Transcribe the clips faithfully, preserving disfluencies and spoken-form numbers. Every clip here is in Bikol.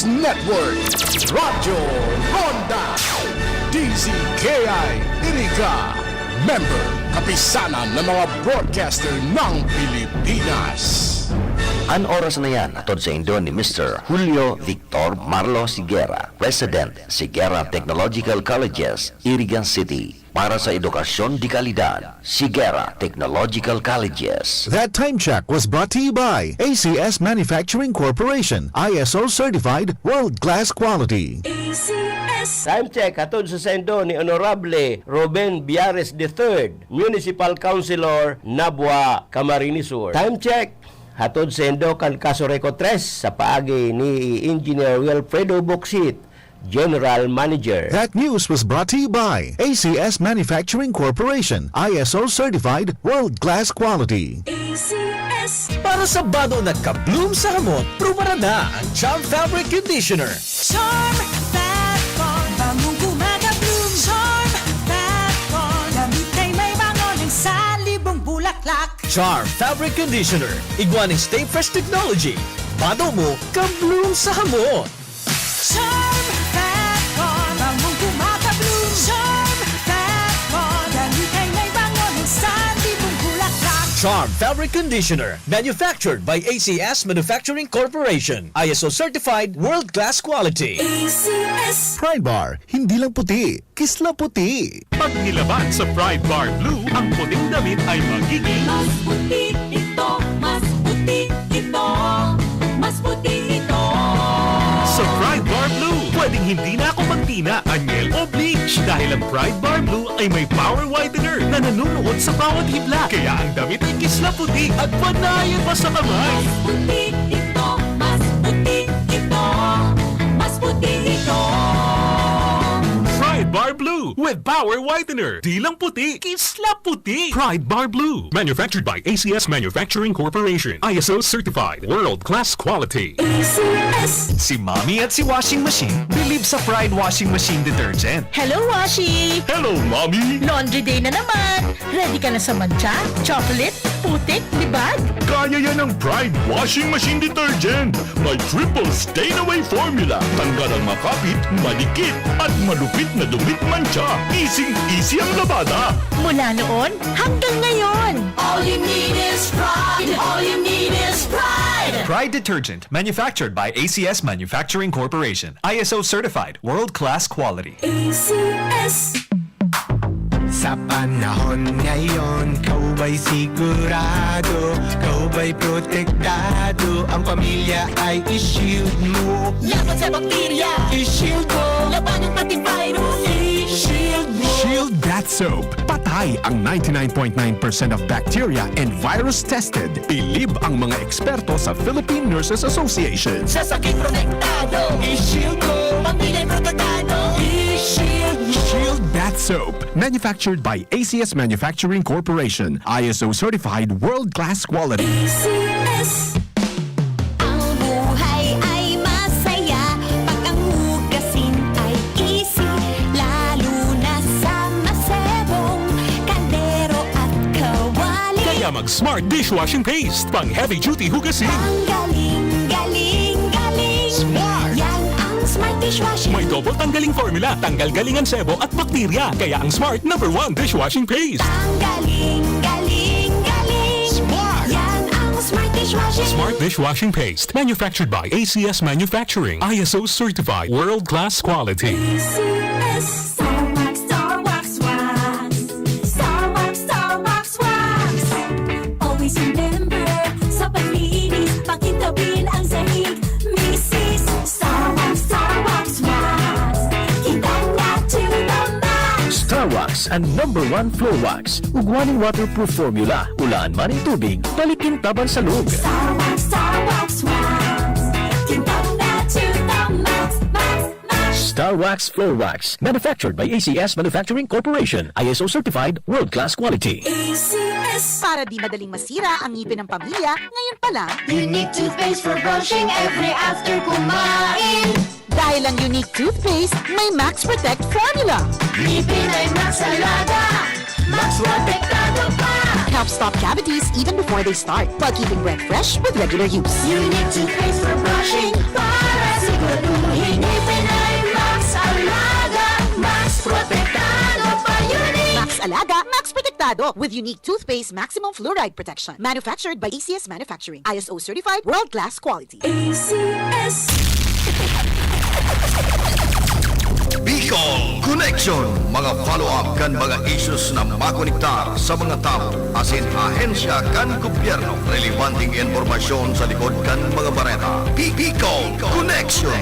Network, Radyo Ronda, D Z K I Iriga, member, Kapisanan ng mga Broadcaster ng Pilipinas. An oras na yan, hatod saindo ni Mister Julio Victor Marlo Sigera, President, Sigera Technological Colleges, Iriga City. Para sa edukasyon de kalidad, Sigera Technological Colleges. That time check was brought to you by A C S Manufacturing Corporation, I S O certified, world-class quality. A C S. Time check hatod sa saindo ni Honorable Ruben Biares the third, Municipal Councilor, Nabua, Camarines Sur. Time check hatod saindo kan Casureco tres sa paagi ni Engineer Wilfredo Bocsit, General Manager. That news was brought to you by A C S Manufacturing Corporation, I S O certified, world-class quality. A C S. Para sa bado na ka-bloom sa hamot, prubaran na ang Charm Fabric Conditioner. Charm Fat Bond, bangong gumagabloom. Charm Fat Bond, damit ay may bango ng salibong bulaklak. Charm Fabric Conditioner, igwa nin Stay Fresh Technology. Bado mo, ka-bloom sa hamot. Charm Fat Bond, bangong gumagabloom. Charm Fat Bond, damit ay may bango ng salibong bulaklak. Charm Fabric Conditioner, manufactured by A C S Manufacturing Corporation, I S O certified, world-class quality. A C S. Pride Bar, hindi lang puti, kisla puti. Pag nilaban sa Pride Bar Blue, ang puting damit ay magiging Mas puti ito, mas puti ito, mas puti ito. Sa Pride Bar Blue, pwedeng hindi na ako magtina, anyel o bleach dahil ang Pride Bar Blue ay may power whitener na nanunuot sa bawat hibla. Kaya ang damit ay kisla puti at panayan pa sa kamay. Mas puti ito, mas puti ito, mas puti ito. Pride Bar Blue with power whitener. Di lang puti, kisla puti. Pride Bar Blue. Manufactured by A C S Manufacturing Corporation. I S O certified. World class quality. A C S. Si Mommy at si Washing Machine bilib sa Pride Washing Machine Detergent. Hello, Washi! Hello, Mommy! Laundry day na naman! Ready ka na sa mantsa, chocolate, putik, libag? Kaya yan ng Pride Washing Machine Detergent. May triple stain away formula. Tanggal ang makapit, madikit, at malupit na dumit mantsa. Easy-easy ang labada. Mula noon hanggang ngayon. All you need is Pride. All you need is Pride. Pride Detergent, manufactured by A C S Manufacturing Corporation. I S O certified, world-class quality. A C S. Sa panahon ngayon, ikaw ba'y sigurado? Ikaw ba'y protektado? Ang pamilya ay i-shield mo. Laban sa bakterya, i-shield mo. Labanan pati virus, i-shield mo. Shield Bath Soap. Patay ang ninety-nine point nine percent of bacteria and virus tested. Bilib ang mga eksperto sa Philippine Nurses Association. Sa sakit protektado, i-shield mo. Pamilya protektado, i-shield mo. Shield Bath Soap. Manufactured by A C S Manufacturing Corporation. I S O certified world-class quality. A C S. Ang buhay ay masaya pag ang hugasin ay easy, lalo na sa masebong kaldero at kawali. Kaya mag Smart Dishwashing Paste, pang heavy duty hugasin. Ang galing, galing, galing. Smart! Yan ang Smart Dishwashing. May double tanggaling formula, tanggal galing ang sebo at bakterya. Kaya ang Smart number one dishwashing paste. Ang galing, galing, galing. Smart! Yan ang Smart Dishwashing. Smart Dishwashing Paste, manufactured by A C S Manufacturing, I S O certified, world class quality. A C S. Star Wax, Star Wax Wax. Star Wax, Star Wax Wax. Always remember, sa paglinis, pakintabin ang sahig. Misis, Star Wax, Star Wax Wax. Kintab na to the max. Star Wax, ang number one floor wax. Ugwa nin waterproof formula. Ulaan man nin tubig, balik kintaban sa loob. Star Wax, Star Wax Wax. Kintab na to the max, max, max. Star Wax Floor Wax. Manufactured by A C S Manufacturing Corporation. I S O certified, world-class quality. A C S. Para di madaling masira ang ngipin ng pamilya, ngayon pa lang. Unique toothpaste for brushing every after kumain. Dahil ang Unique Toothpaste may Max Protect Formula. Ngipin ay Max Alaga, Max Protektado pa. Helps stop cavities even before they start, while keeping breath fresh with regular use. Unique Toothpaste for brushing, para sigurado Ado with unique toothpaste maximum fluoride protection. Manufactured by A C S Manufacturing. I S O certified, world-class quality. A C S. Bicol Connection. Mga follow-up kan mga issues na makonektar sa mga tawo asin ahensya kan gobyerno. Relevanteng impormasyon sa likod kan mga bareta. Bi-, Bicol Connection.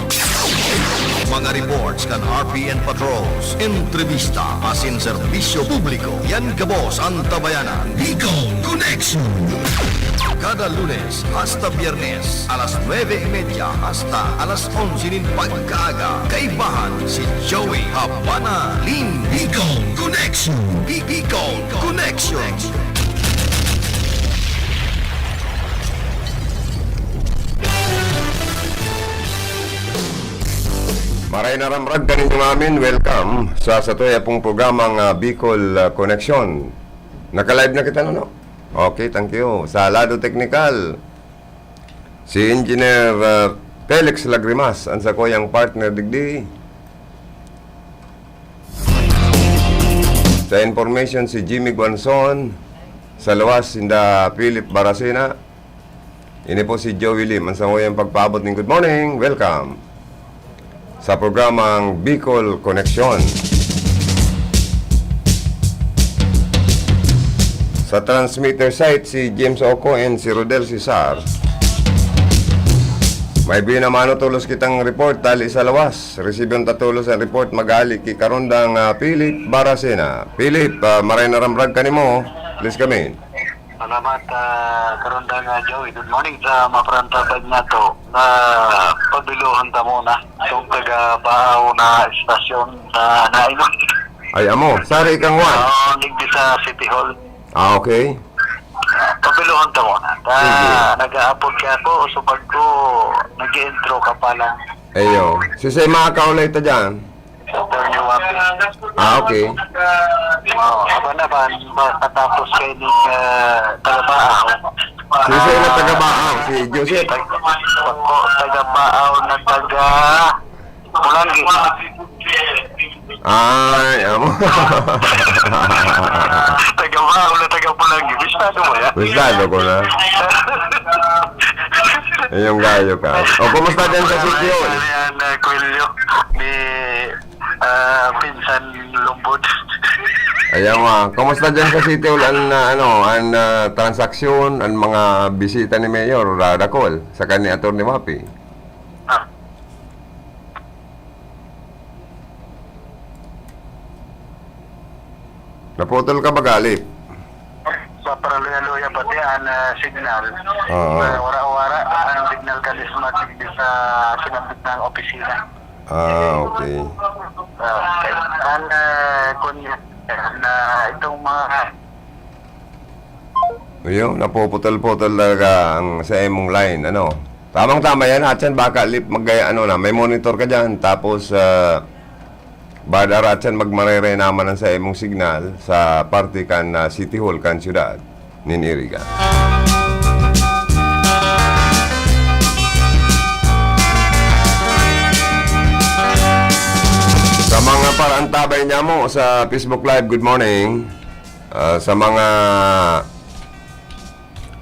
Mga reports kan R P N patrols, entrebista asin serbisyo publiko. Yan gabos an tabayanan. Bicol Connection. Kada Lunes hasta Biyernes, alas nuebe y media hasta alas onse nin pagkaaga, kaibahan si Joey Habana Lin. Bicol Connection. Bi-, Bicol Connection. Maray na ramrag kaninyo ngamin. Welcome sa satuya pong programang, ah, Bicol, ah, Connection. Naka-live na kita, no? Okay, thank you. Sa lado teknikal, si Engineer, ah, Felix Lagrimas, ang sakuyang partner digdi. Sa information, si Jimmy Guanzon, sa luwas, sinda Philip Baracena. Ini po si Joey Lim, ang sakuyang pagpaabot ning good morning. Welcome sa programang Bicol Connection. Sa transmitter site, si James Oco and si Rodel Cesar. May binamano tolos kitang report dali sa lawas. Resibyon ta tolos an report maghali ki Karondang, ah, Philip Baracena. Philip, ah, maray na ramrag kanimo. Please come in. Salamat, ah, Karondang, ah, Joey. Good morning sa mga parantabay nato. Na pabiluhan ta muna itong taga Baaw na estasyon na nainom. Ay, amo. Sari kang Juan. Oo, digdi sa City Hall. Ah, okay. Pabiluhan ta muna. Ta, Sige. Nag-aapod ka ako, subag ko, nag-i-intro ka pa lang. Ayo. Si Sema Kaulay ta dyan. Attorney Wapi. Ah, okay. Oo, aba naman, makatapos kayo ng, ah, taga Baaw. Si Sema taga Baaw, si Joseph. Tag-, ako, taga Baaw na taga Pulanggi. Ay, amo. Taga Baaw na taga Pulanggi. Bistado mo yan? Bistado ko na. Yung gayo ka. O, kumusta dyan sa sitio? Yan, ah, Coelho, ni, ah, Pinsan Lumbod. Ayan nga. Kumusta dyan sa City Hall an, ah, ano, an, ah, transaksyon, an mga bisita ni Mayor, ah, Dakol, saka ni Attorney Wapi? Ah. Naputol ka ba, Galip? Sa paraluya-luya pati an, ah, signal. Oo. Sa wara-wara, ang signal kalis matigdi sa sinambit ng opisina. Ah, okay. Ah, okay. An, ah, kun-, na itong mga Iyo, napuputol-putol talaga ang sa imong line, ano. Tamang-tama yan, Atyan, baka lip mag-, ano na, may monitor ka dyan. Tapos, ah, bad aratyan, magmarere naman ang sa imong signal sa parte kan, ah, City Hall kan syudad nin Iriga. Sa mga paraantabay niya mo sa Facebook Live, good morning. Ah, sa mga,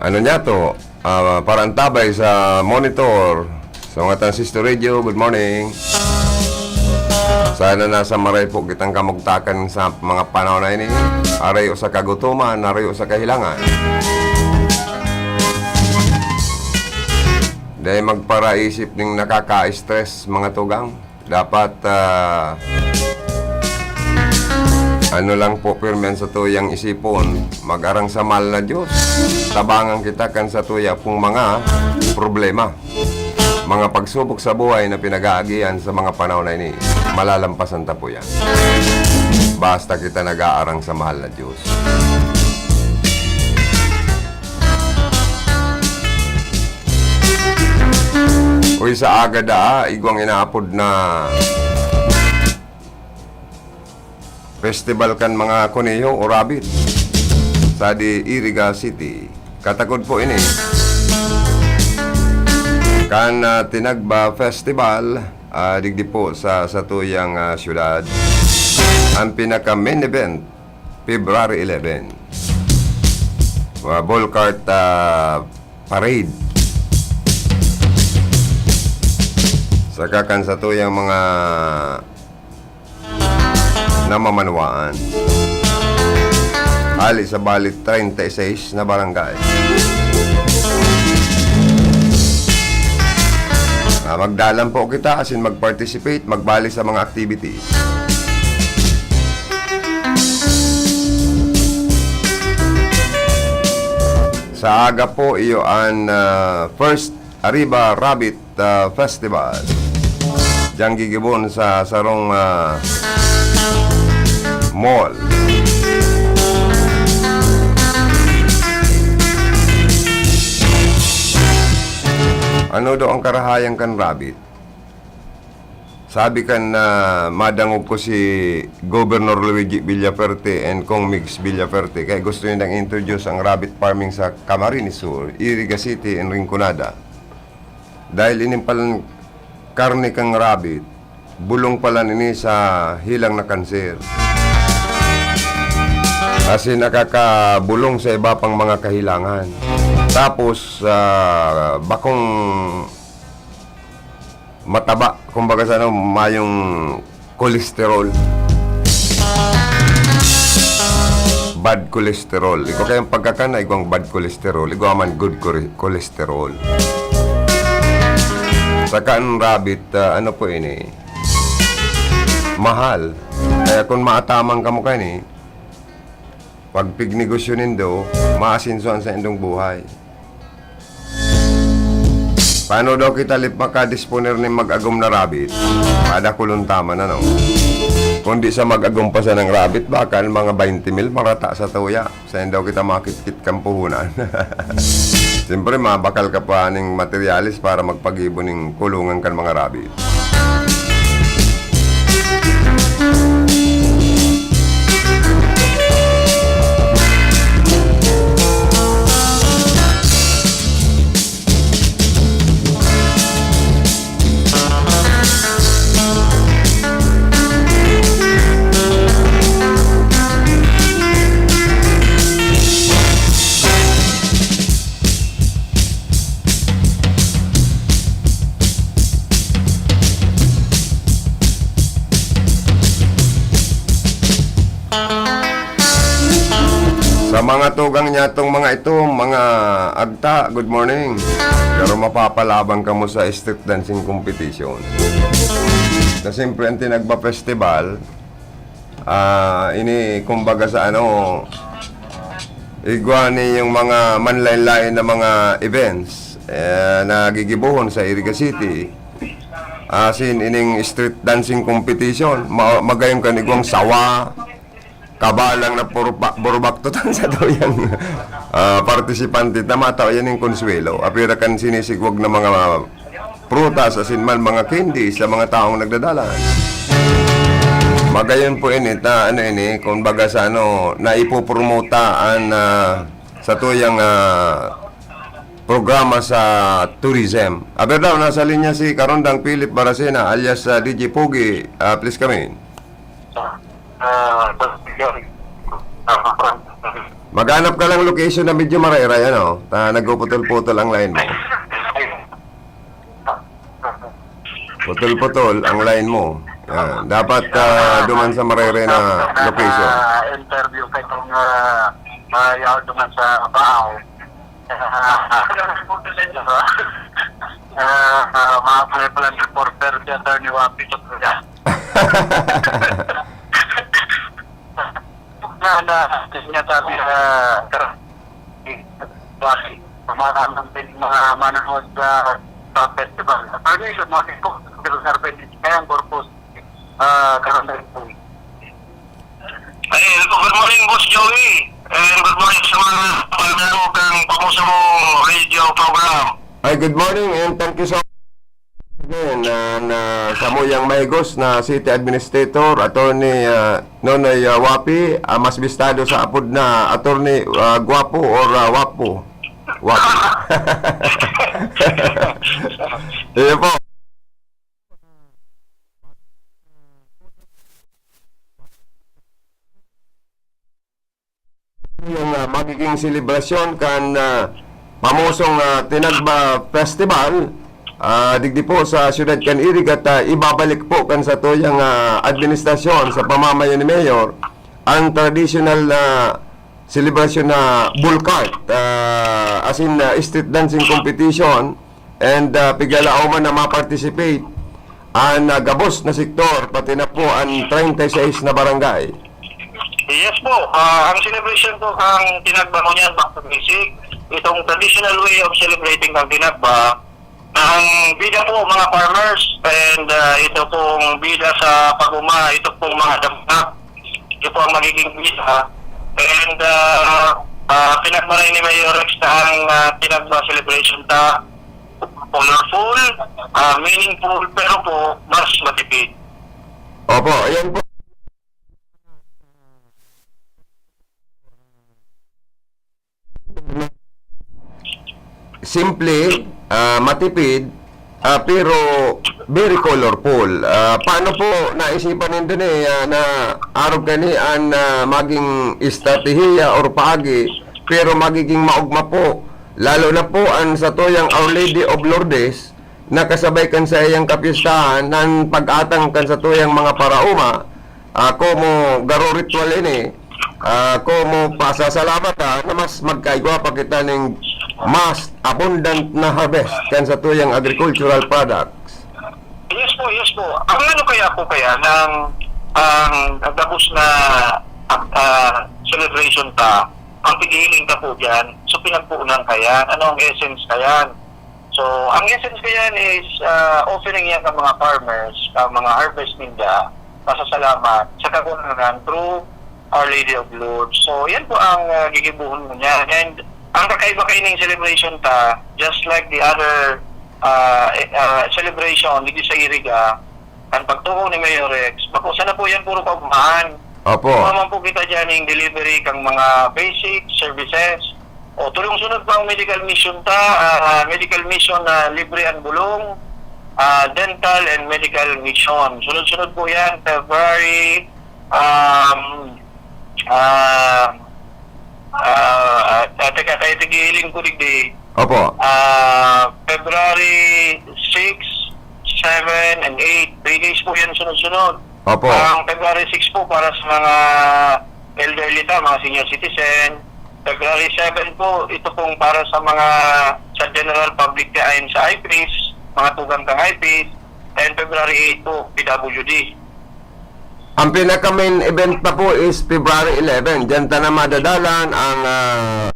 ano niya to, ah, paraantabay sa monitor, sa mga transistor radio, good morning. Sana nasa maray po kitang kamugtakan sa mga panahon na ini. Aray o sa kagutuman, aray o sa kahilangan. Dahil magparaisip ning nakaka-stress, mga tugang. Dapat, ah, ano lang po, pirmi an satuyang isipon, mag-arang sa mahal na Diyos. Tabangan kita kan satuya pong mga problema, mga pagsubok sa buhay na pinag-aagihan sa mga panahon na ini. Malalampasan ta po yan. Basta kita nag-aarang sa mahal na Diyos. Uy, sa aga daa, igwang inaapod na festival kan mga kuneho o rabbit sa di Iriga City. Katakod po ini kan, ah, Tinagba Festival, ah, digdi po sa satuyang, ah, syudad. Ang pinaka main event February eleven. ah, ball cart, ah, parade. Saka kan satuyang mga namamanwaan. Hali sa bali treinta y seis na barangay. Ah, magdalan po kita asin mag-participate, magbali sa mga activities. Sa aga po, iyo an, ah, first Arriba Rabbit, ah, Festival. Diyan gigibon sa sarong, ah, mall. Ano daw ang karahayan kan rabbit? Sabi kan, ah, madangog ko si Governor Luigi Villafuerte and Cong Migs Villafuerte, kaya gusto nindang introduce ang rabbit farming sa Camarines Sur, Iriga City, and Rinconada. Dahil ining palan karne kang rabbit, bulong pala nini sa hilang na kanser. Asin nakakabulong sa iba pang mga kahilangan. Tapos, ah, bakong mataba, kumbaga sa ano, mayong cholesterol. Bad cholesterol. Igwa kayong pagkakan na igwang bad cholesterol, igwa man good chore-, cholesterol. Saka ang rabbit, ah, ano po ini? Mahal. Kaya kung maataman kamo kani, pag pignegosyo nindo, maasenso an saindong buhay. Paano daw kita lip makadisponer nin mag-agom na rabbit? Padakulon ta man, ano? Kung di sa mag-agom pa sanang rabbit, baka an mga twenty mil marata sa tuya. Sain daw kita makitkit kan puhunan? Siyempre, mabakal ka pa ning materyales para magpagibo ning kulungan kan mga rabbit. Sa mga tugang niya tong mga ito, mga agta, good morning. Pero mapapalaban kamo sa street dancing competition. Na siyempre, ang Tinagba Festival, ah, ini, kumbaga sa ano, igwa ni yung mga manlain-lain na mga events, eh, na gigibohon sa Iriga City. Asin ining street dancing competition, ma-, magayon kan igwang sawa, kabalang na purba-, burbaktotan sa tuyang, ah, partisipante, ta matao yan yung konsuelo. Apira kan sinisigwag na mga prutas, asin man mga candy sa mga taong nagdadalan. Magayon po ini, ta, ano ini, kumbaga sa ano, naipopromota an, ah, sa tuyang, ah, programa sa tourism. Aber daw, nasa linya si Karondang Philip Baracena alias, ah, D J Pogi. Ah, please come in. Ah, Maghanap ka lang location na medyo marayray, ano? Ta, nagpuputol-putol ang line mo. Putol-putol ang line mo. Yan. Dapat, ah, duman sa marayray na location. Ah, interview kay itong, ah, ah, yaw duman sa Baao. Ah, ah, mga pala reporter si Attorney Wapi sa Kuya. Na, na, sinasabi sa Kara-, Wapi, mga, mga manonood sa, sa festival. Attorney, good morning po. Kaya ang corpus, ah, karon na po. Ay, good morning, Boss Joey. And good morning sa mga pagdalo kang Pamusa Mo Radio Program. Ay, good morning and thank you so much again, ah, na samuyang mahigos na City Administrator, Attorney, ah, Nonoy, ah, Wapi, ah, mas bistado sa apod na Attorney, ah, Guapo or, ah, Wapo. Wapi. Iyo po. Yung, ah, mag- magiging selebrasyon kan, ah, pamosong, ah, Tinagba Festival, ah, digdi po sa siyudad kan Iriga, at, ah, ibabalik po kan satuyang, ah, administrasyon sa pamamayo ni Mayor ang traditional na selebrasyon na bull cart, ah, as in, ah, street dancing competition, and, ah, pigalaoman na ma-participate an, ah, gabos na sektor, pati na po an treinta y seis na barangay. Yes po, ah, ang celebration po ang Tinagba ngunyan, back to basic. Itong traditional way of celebrating ang Tinagba, ang bida po, mga farmers, and, ah, ito pong bida sa pag-uma, ito pong mga damnak, ito po ang magiging bida. And, ah, ah, pinagmaray ni Mayor Rex na ang, ah, Tinagba celebration ta, colorful, ah, meaningful, pero po, mas matipid. Opo, ayan po. Simple, ah, matipid, ah, pero very colorful. Ah, paano po naisipan nindo ni, ah, na arog kani an, ah, maging estratehiya or paagi, pero magiging maogma po, lalo na po an satuyang Our Lady of Lourdes, na kasabay kan saiyang kapyestahan, an pag-atang kan satuyang mga paraoma, ah, komo garo ritual ini, ah, komo pasasalamat, ah, na mas magkaigwa pa kita ning mas abundant na harvest kan satuyang agricultural products. Yes po, yes po. Ang ano kaya po kaya ng, ang gabos na, ah, celebration ta, ang pighihiling ta po diyan, so pinagpuunan kaya, ano ang essence kaya? So, ang essence ko yan is, ah, offering yan sa mga farmers, sa mga harvest ninda, pasasalamat sa Kagurangnan through Our Lady of Lourdes. So, yan po ang, ah, gigibuhon mo niya. And ang kakaiba kaining celebration ta, just like the other, ah, eh, ah, celebration dito sa Iriga, ang pagtuo ni Mayor Rex, bako sana po yan puro kaugmahan. Opo. Naman po kita dyan yung delivery kang mga basic services. O, tulong sunod pa ang medical mission ta, ah, medical mission na libre ang bulong, ah, dental and medical mission. Sunod-sunod po yan, February, um, ah, ah, ah, teka, tayo tigiling ko digdi. Opo. Ah, February six, seven, and eight. Three days po yan sunod-sunod. Opo. Ang February six po para sa mga elderly ta, mga senior citizen. February seven po, ito pong para sa mga, sa general public na ayon sa I P S, mga tugang kang I P S. And February eight po, P W D. Ang pinaka-main event pa po is February eleven. Diyan ta na madadalan ang, ah,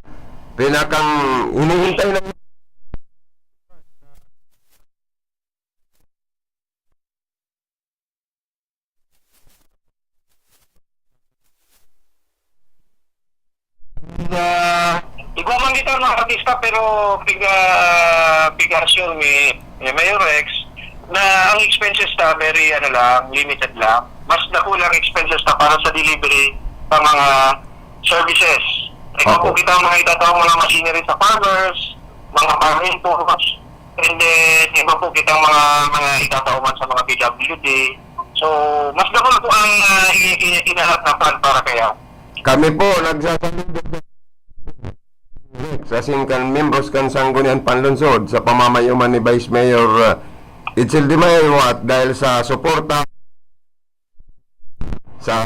pinakang hinihintay na Ah, igwa man kita mga artista, pero piga, piga-assure mi, eh, Mayor Rex, na ang expenses ta very, ano lang, limited lang. Mas dakula ang expenses ta para sa delivery sa mga services. Ikaw po, opo, kita mga itatao, mga machinery sa farmers, mga farming tools, and then iba po kitang mga, mga itatao man sa mga P W D. So, mas dakula po ang, ah, i-, i-, inaharap na plan para kaya. Kami po, nagsasaludo sa singkan membros kan Sangguniang Panlungsod sa pamamayo man ni Vice Mayor, ah, Edsel De Mayo, at dahil sa suporta sa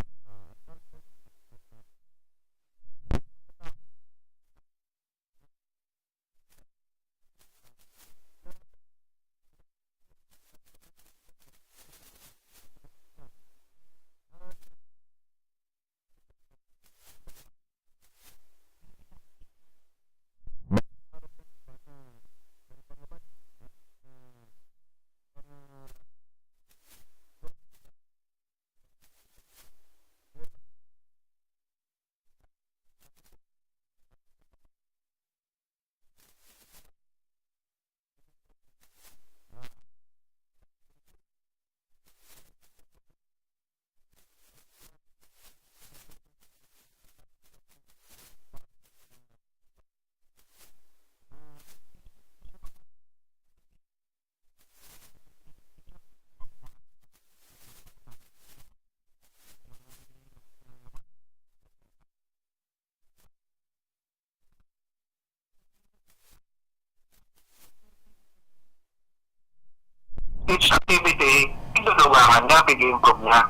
activity, pigdudugangan niya, pig-improve niya.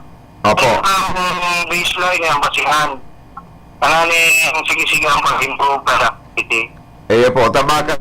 Opo. Ang baseline niya, ang basihan. Tanganing sige-sige ang pag-improve kada activity. Iyo po, tabakan.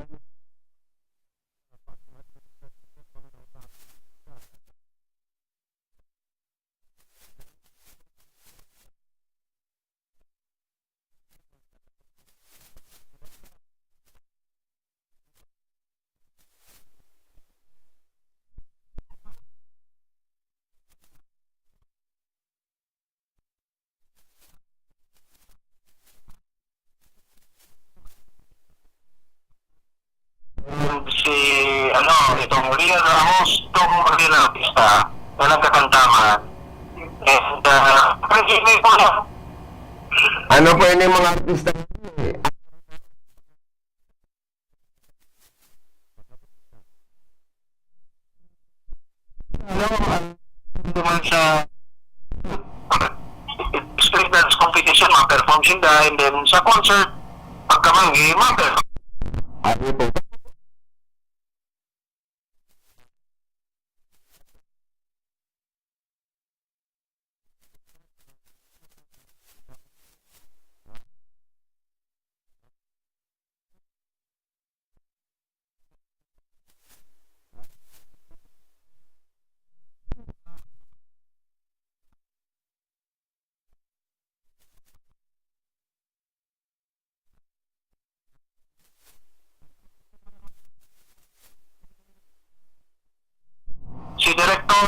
Si, ano, itong Rian Ramos, itong magandang artista na nagkakanta man. And, ah, nag-email ko na. Ano po yun yung mga artista? Ano, ah, naman sa street dance competition, ma-perform sinda, and then sa concert, pagkamanggi, ma-perform. Ano po? Si Director.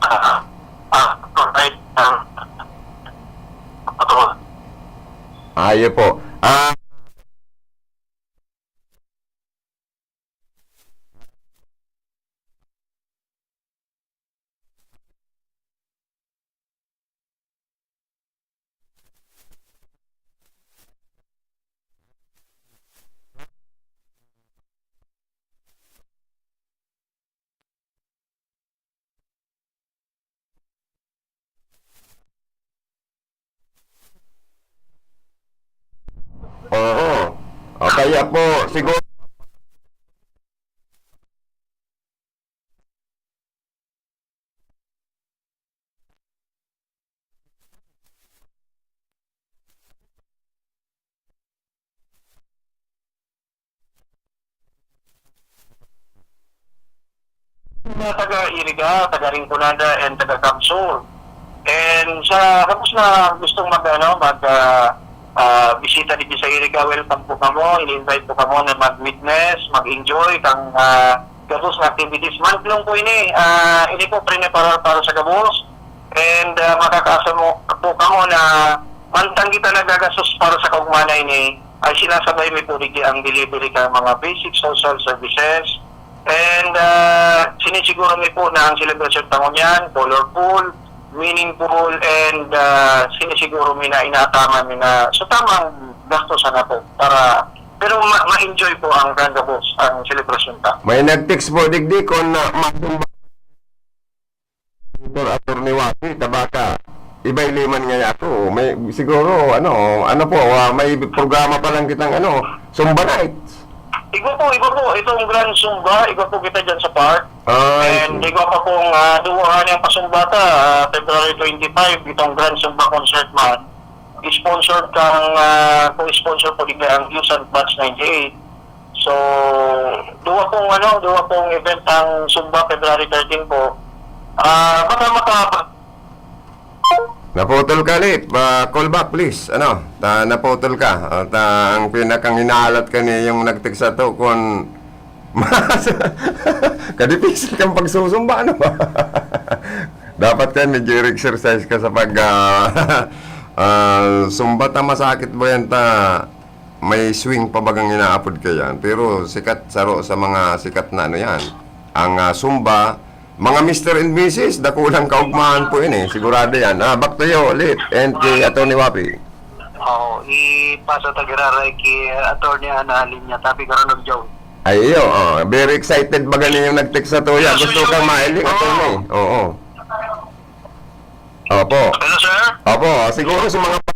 Ah, ah, right, ah, patron. Ah, yun po. Ah, Oo. O kaya po, siguro, mga taga Iriga, taga Rinconada, and taga Camsur. And sa gabos na gustong mag, ano, mag, ah, ah, bisita dito sa Iriga, welcome po kamo. Ini-invite po kamo na mag-witness, mag-enjoy kang, ah, gabos na activities. Mantlong po ini, ah, ini po preparar para sa gabos. And, ah, makakaasa mo po kamo na mantang kita nagagastos para sa kaugma na ini, ay sinasabay mi po digdi ang delivery kan mga basic social services. And, ah, sinisiguro mi po na ang selebrasyon ta ngunyan, colorful, meaningful, and, ah, sinisiguro mi na inaataman mi na sa tamang gasto sana po para, pero ma-, ma-enjoy po ang kang gabos, ang selebrasyon ta. May nag-text po digdi kung na, Senator Attorney Waki, Tabaka, iba yung liman nga ako. May, siguro, ano, ano po, ah, may programa pa lang kitang, ano, Zumba Nights. Igwa po, igwa po. Itong Grand Zumba, igwa po kita dyan sa park. Ah, I And see. Igwa pa pong, ah, duwahan yung pasumba ta, ah, February twenty-five, itong Grand Zumba Concert man. Sponsored kang, ah, co-sponsor po dito ang Youth and Batch ninety-eight. So, duwa pong ano, duwa pong event ang Zumba, February thirteen po. Ah, baka maka- Naputol ka, Lip. Ah, call back, please. Ano, ta, naputol ka. At, ah, ang pinakang inaalat ka ni yung nagtiksa to, kung Mas, kadipisil kang pagsusumba, ano ba? Dapat ka, medyo exercise ka sa pag, ah, ah, sumba ta, masakit ba yan ta? May swing pa bagang inaapod ka yan. Pero sikat, saro sa mga sikat na ano yan. Ang, ah, sumba, mga Mister and Missus, dakulang kaugmahan po yun eh. Sigurado yan. Ah, back to you, Lip, and kay Attorney Wapi. Oo, ipasa ta giraray ki Attorney Ana Linya, tapi ka ron, Joe. Ay, iyo, oh. Very excited ba gani yung nag-text sa tuya? Gusto kang mailing, Attorney? Oo. Opo. Hello, sir? Opo, siguro sa mga